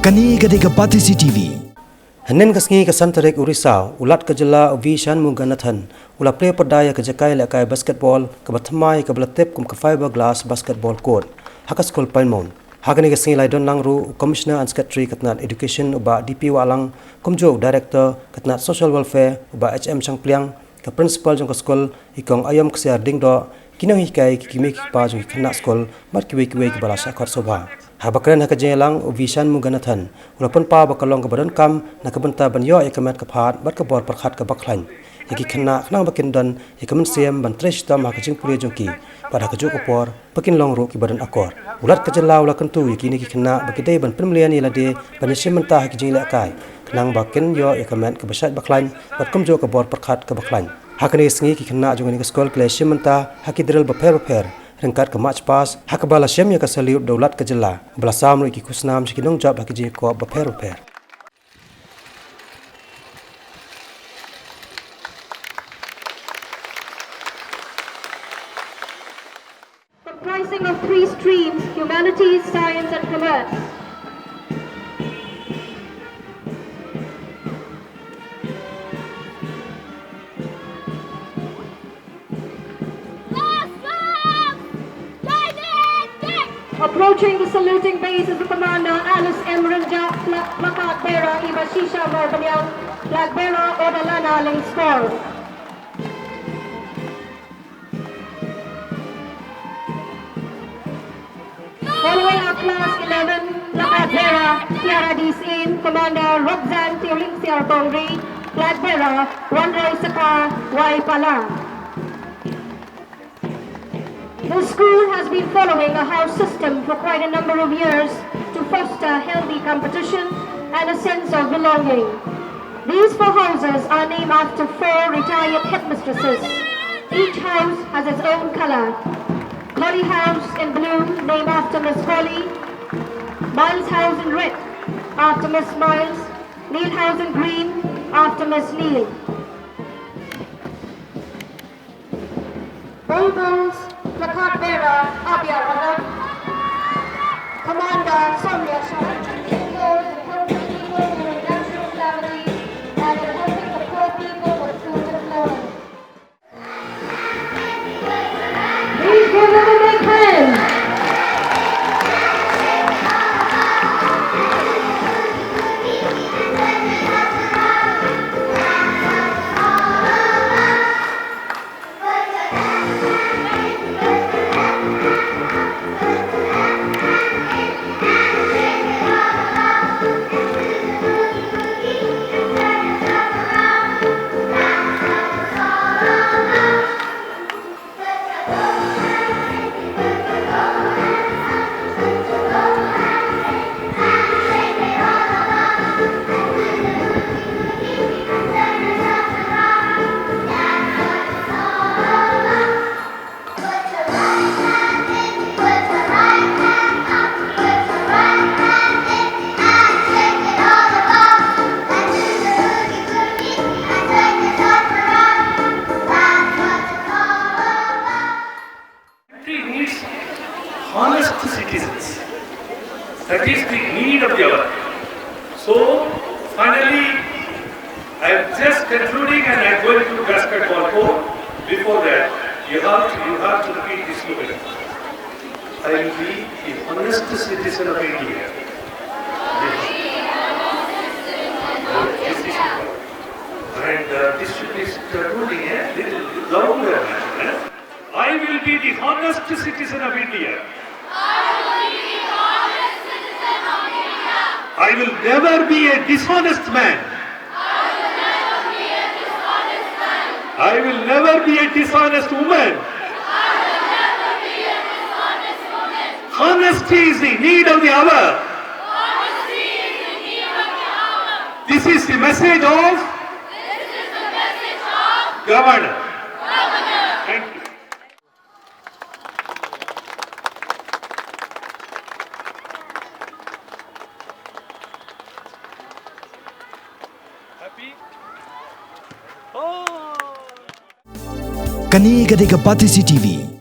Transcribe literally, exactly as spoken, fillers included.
Kane ka dei ka Batesi T V. Hynnin ka sngi ka san tarik u Risaw, u Lat ka jylla u V Shanmuganathan u la plie pyrda ïa ka jaka ïalehkai basketball kaba thymmai kaba la tip kum ka Fiberglass Basketball Court ha ka skul Pine Mount. Ha kane ka sngi la ïadon lang ruh u Commissioner and Secretary ka tnat Education u Bah D P Wahlang, kumjuh u Director ka tnat Social Welfare u Bah H M Shangpliang, ka principal jong ka skul i Kong Aïom Ksiar Diengdoh, ki nonghikai, ki kmie ki kpa jong ki khynnah skul bad kiwei kiwei kiba la shah khot sngewbha. Haba kren ha ka jingïalang u V Shanmuganathan u la pynpaw ba ka long kaba donkam na ka bynta ban ïoh ïa ka met ka phad bad ka bor pyrkhat kaba khlaiñ ïa ki khynnah khnang ba kin don ïa ka mynsiem ban trei shitom ha ka jingpule jong ki bad ha kajuh ka por ba kin long ruh kiba don akor. U Lat ka jylla u la kyntu ïa kine ki khynnah ba ki dei ban pynmlien ïa lade ban ïashim bynta ha ki jingïalehkai khnang ba kin ïoh ïa ka met kaba shait ba khlaiñ bad kumjuh ka bor pyrkhat kaba khlaiñ. Ha kane ka sngi ki khynnah jong kane ka skul ki la ïashim bynta ha ki drill bapher bapher ryngkat ka march past, ha kaba la shem ïa ka salute da u Lat ka jylla, ba la sam ruh ïa ki khusnam sha ki nongjop ha ki jingïakop bapher bapher. Comprising of three streams, humanities, science and commerce. Approaching the saluting base is the commander Alice M Rynjah, pla-, placard bearer Ibashisha Mawbaniang, flag bearer Odalana Lyngskor. Following are class eleven, placard bearer Tiara D Syiem, commander Roxanne Tiolingsiar Tongri, flag bearer Wanroy Sakar Y Pala. The school has been following a house system for quite a number of years to foster healthy competition and a sense of belonging. These four houses are named after four retired headmistresses. Each house has its own color. Collie House in blue, named after Miss Collie. Miles House in red, after Miss Miles. Neil House in green, after Miss Neil. Bulbul's placard bearer, Abia Wahab. Commander, Sonia Shah. Involved in helping people who are in natural calamities and in helping the poor people with food and clothing. Please give them a big hand. Country needs honest citizens. That is the need of the hour. So, finally, I am just concluding and I am going to basketball court. Before that, you have to, you have to repeat this slogan. I will be the honest citizen of India. And, uh, this should be, uh, ruling a little louder, eh? I will be the honest citizen of India. I will never be a dishonest man. I will never be a dishonest woman. Honesty is the need of the hour. This is the message of Governor. Thank you. Happy? Oh! Kane ka dei ka Batesi T V.